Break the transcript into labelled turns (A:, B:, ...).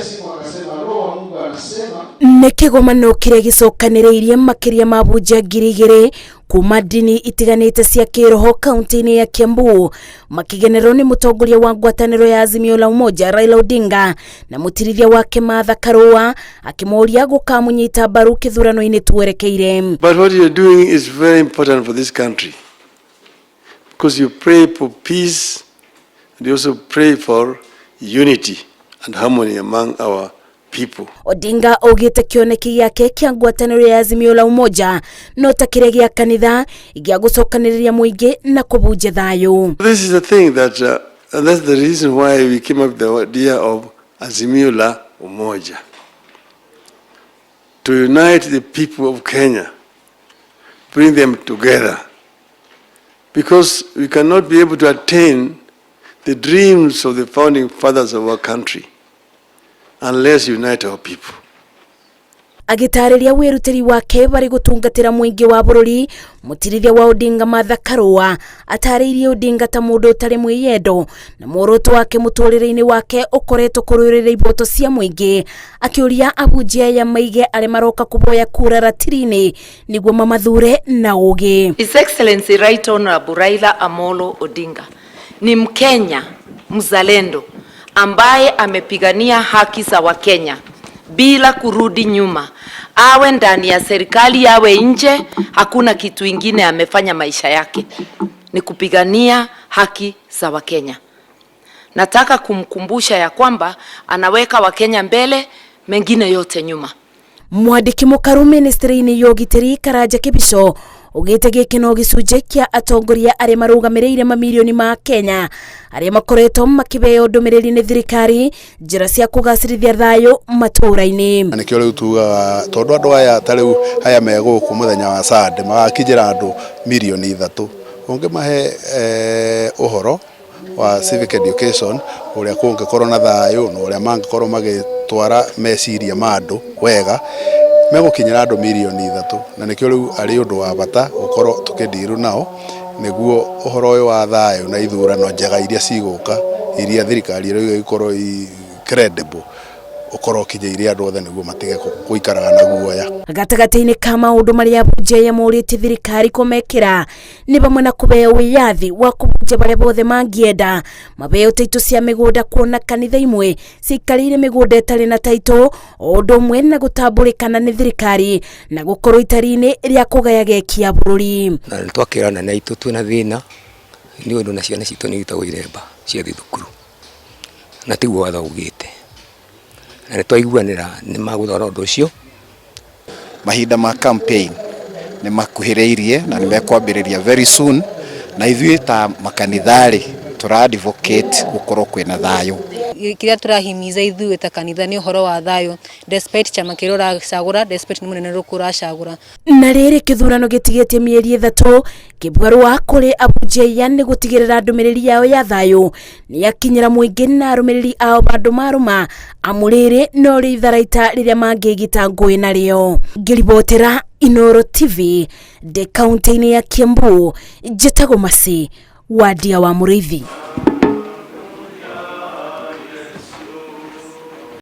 A: Simu akasema, Roho wa Mungu anasema.
B: Nĩ kĩgomano kĩrĩa gĩcokanĩrĩirie makĩria ma bunjia 2000 kuma ndini itiganĩte cia kĩroho kaunti-inĩ ya Kiambu, makĩgenerwo nĩ mũtongoria wa ngwatanĩro ya Azimio la Umoja Raila Odinga na mũtirithia wake Martha Karua, akĩmoria gũkamũnyita mbaru kĩthurano-inĩ twerekeire.
C: But what you're doing is very important for this country because you pray for peace and you also pray for unity and harmony among our people.
B: Odinga augĩte kĩoneki gĩake kĩa ngwatanĩro ya Azimio la Umoja no ta kĩrĩa gĩa kanitha gĩa gũcokanĩrĩria mũingĩ na kũbunja thayũ.
C: This is the thing that, and that's the reason why we came up with the idea of Azimio la Umoja. To unite the people of Kenya, bring them together. Because we cannot be able to attain the dreams of the founding fathers of our country unless we unite our people.
B: Agĩtarĩria wĩrutĩri wake barĩ gũtungatĩra mũingĩ wa bũrũri, mũtirithia wa Odinga Martha Karua atarĩirie Odinga ta mũndũ ũtarĩ mwĩyendo na muoroto wake mũtũrĩre-inĩ wake ũkoretwo kũrũĩrĩra iboto cia mũingĩ, akĩũria abunjia aya maige arĩa maroka kũboya kura ratiri-inĩ nĩguo mamathure na ũgĩ.
D: His Excellency Right Honorable Raila Amolo Odinga ni Mkenya mzalendo ambaye amepigania haki za Wakenya bila kurudi nyuma, awe ndani ya serikali awe nje, hakuna kitu ingine amefanya maisha yake ni kupigania haki za Wakenya. Nataka kumkumbusha ya kwamba anaweka Wakenya mbele, mengine yote nyuma.
B: Mwandĩki mũkaru ministry-inĩ ya ũgitĩri Karanja Kibicho ugĩte gĩkĩ no gĩcunjĩ kĩa atongoria arĩa marũgamĩrĩire mamirioni ma Kenya arĩa makoretwo makĩheo ndũmĩrĩri nĩ thirikari njĩra cia kũgacĩrithia thayũ matũũra-inĩ.
E: Na nĩkĩo rĩu tugaga tondũ andũ aya ta rĩu aya me gũkũ mũthenya wa Sunday magakinyĩra andũ 3 mirioni ũngĩmahe ũhoro wa civic education, ũrĩa kũngĩkorwo na thayũ na ũrĩa mangĩkorwo magĩtwara meciria ma andũ wega, megũkinyĩra andũ 3 mirioni, na nĩkĩo rĩu arĩ ũndũ wa bata gũkorwo tũkĩndiru nao nĩguo ũhoro ũyũ wa thayũ na ithurano njega iria cigũka, iria thirikari ĩrauga ikorwo i credible, ũkorwo ũkinyĩire andũ othe nĩguo matige gũikaraga na guoya.
B: Gatagatĩ-inĩ ka maũndũ marĩa bunjia yamũrĩtie thirikari kũmekĩra nĩ hamwe na kũheo wĩyathi wa kũbunja barĩa bothe mangĩenda, maheo taitũ cia mĩgũnda, kuona kanitha imwe ciikarĩire mĩgũnda ĩtarĩ na taitũ, o ũndũ ũmwe na gũtambũrĩkana nĩ thirikari na gũkorwo itari-inĩ rĩa kũgaya geki ya bũrũri.
F: Na nĩ twakĩra nene aitũ twĩna thĩna nĩ ũndũ na ciana citũ nĩ irutagwo iremba ciathiĩ thukuru na tiguo watho ugĩte, na nĩ twaiguanĩra nĩ magũthora ũndũ ũcio.
G: Mahinda ma campaign nĩ makuhĩrĩirie na nĩ mekwambĩrĩria very soon, na ithuĩ ta makanitha-rĩ, tũra advocate gũkorwo kwĩna thayũ.
H: Kĩrĩa tũrahimiza ithuĩ ta kanitha nĩ ũhoro wa thayũ, despite chama kĩrĩa ũracagũra, despite nĩ mũnene ũrĩkũ ũracagũra.
B: Na rĩrĩ kĩthurano gĩtigĩtie mĩeri 3, kĩbarũa kũrĩ abunjia nĩ gũtigĩrĩra ndũmĩrĩri yao ya thayũ nĩ yakinyĩra mũingĩ na arũmĩrĩri ao bandũ marũma, amu rĩrĩ no rĩ itharaita rĩrĩa mangĩgita ngũĩ narĩo. Ngĩribotera Inoro TV ndĩ kaunti-inĩ ya Kiambu, njĩtagwo Masi Wadia wa Mũrĩithi.